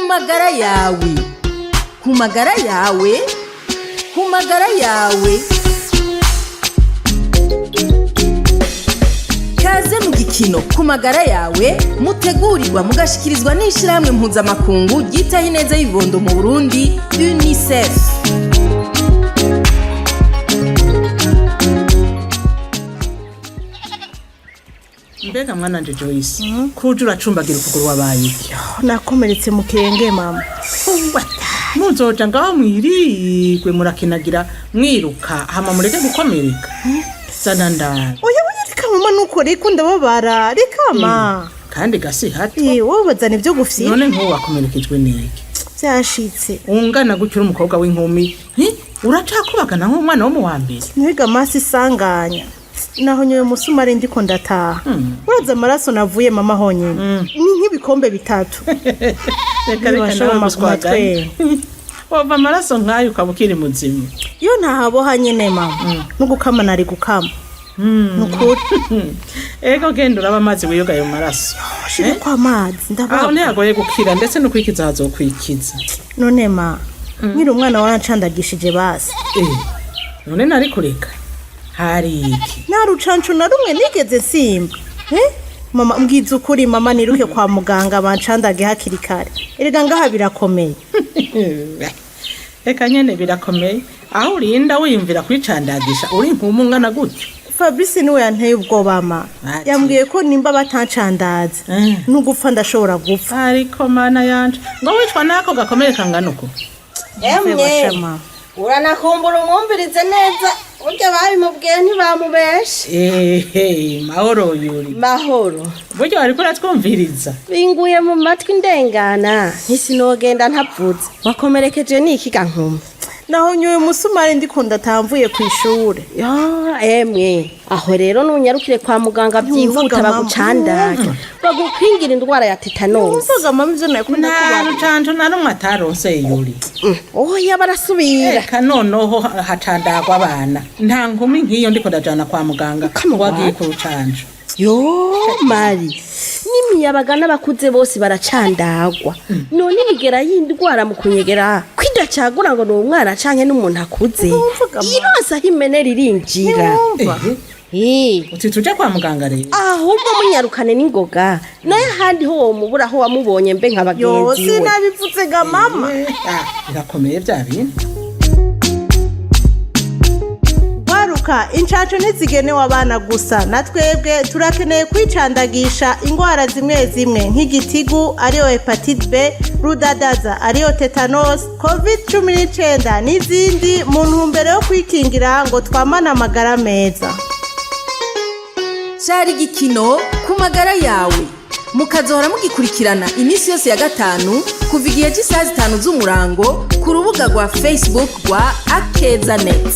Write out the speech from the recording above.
Magara yawe, ku magara yawe, ku magara yawe. Kaze mu gikino Ku Magara Yawe, mutegurirwa mugashikirizwa n'Ishirahamwe Mpuzamakungu ryitaho ineza y'ibibondo mu Burundi, UNICEF. Mbega mwananje Joyce, kuja uracumbagira ukuguru, wabaye iki? Nakomeretse mu kirenge, mama. Muzoja ngaho mwirigwe murakinagira mwiruka, hama mureke gukomereka? Zana ndara. Oya oya, reka mama, nuko reka ndababara, reka ma. Kandi gasi hato. Eh, wowe bazana ibyo gufyina. None nk'ubu wakomerekejwe n'iki? Byashitse. Ungana gutyo, uri umukobwa w'inkumi, uracakubagana nk'umwana wo mu wa mbere. Ntiwiga amaso isanganya, naho nyoye umusumari ndiko ndataha. Uraza amaraso navuye, mama, honyine ni nk'ibikombe 3. Reka reka. Ntibashobora Nawe maguma. guswaganya, wava amaraso nk'ayo ukaba ukiri muzima? Iyo ntahaboha nyene, mama, no gukama nari gukama, ni ukuri. Ego, genda uraba amazi wiyoga ayo maraso. Shire ko amazi. Aho Ndababa. ntihagoye gukira, ndetse no kwikiza hazokwikiza. None ma, nkiri umwana warancandagishije basi? Eh, none nari kureka hari iki? Nta rucanco na rumwe nigeze nsimba. Eh? Mama, mbwiza ukuri mama, niruke kwa muganga bancandage hakiri kare. Erega ngaha birakomeye. Reka nyene, birakomeye aho urinda wiyumvira kwicandagisha uri nk'umu ungana gutyo. Fabrice niwe yanteye ubwoba, ma. Ati. Yambwiye ko nimba batancandaza n'ugupfa ndashobora gupfa. Ariko mana yanje, ngo wicwa n'ako gakomere kangana uko? Emwe. Bashama. Uranakumbura, umwumvirize neza, burya babimubwiye ntibamubeshe. Ehe, mahoro Yuri. Mahoro. Burya wariko uratwumviriza? Binguye mu matwi ndengana, ntisinogenda ntavuze. Wakomerekeje niki ga nkumi? Naho nyoye umusumari ndiko ndatamvuye ku ishure. Ya emwe, aho rero nunyarukire kwa muganga byihuta. Ntumvaga, mama. Bagucandage, bagukingira indwara ya tetanosi. Numvaga mama ivyo nakunda Nta kuba. rucanco na rumwe ataronse Yuri. Oya, barasubira. Eka, noneho hacandagwa abana. Nta nkumi nk'iyo ndiko ndajana kwa muganga Kama wagiye ku rucanco. Yo mari, n'imiyabaga n'abakuze bose baracandagwa. None imigera y'indwara mu kunyegera kwidacagura ngo ni umwana canke n'umuntu akuze, Ntumvuga, ma. ironse aho imenera irinjira. Ehe. Eh, Uti tuje kwa muganga rero? Ahubwo munyarukane n'ingoga, naye ahandi ho womubura aho wamubonye mbe nka Yo, bagenzi we. sinabivuze ga mama. Ah, birakomeye bya bintu. Gwaruka, incaco ntizigenewe abana gusa, na twebwe turakeneye kwicandagisha ingwara zimwe zimwe nk'igitigu ariyo hepatite B, rudadaza ariyo tetanus, COVID 19 n'izindi, mu ntumbero yo kwikingira ngo twamane amagara meza. Cari igikino Ku Magara Yawe, mukazohora mugikurikirana iminsi yose ya gatanu kuva igihe cy'isaha 5 z'umurango ku rubuga rwa Facebook rwa Akeza Net.